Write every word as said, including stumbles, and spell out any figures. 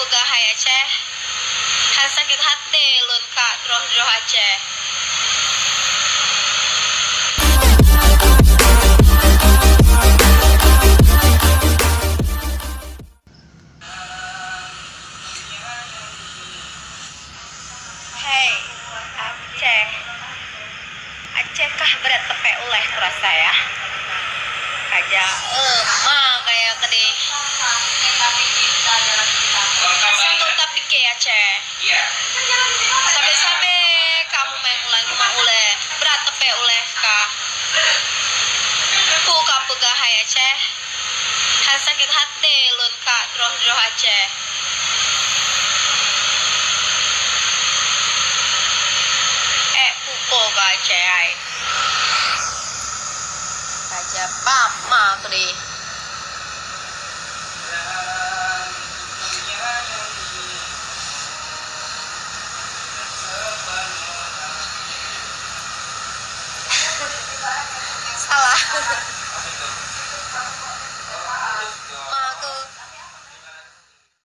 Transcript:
Hai Aceh, han sakét até lôn ka droe-droe Aceh. Hei, Aceh. Aceh kah brat teupék ulèe kurasa ya. Kaja, eh, ma kaya keudéh. Asai lôn tapiké Aceh. Sabé-sabé kamoe meu'en ulang nyoe ulèe, brat teupék ulèe kah. Peue kapeugah hai Aceh? Han sakét até lôn ka droe-droe Aceh. Eh, pukoe keu Aceh ai. Raja pap ma keudéh. Salah.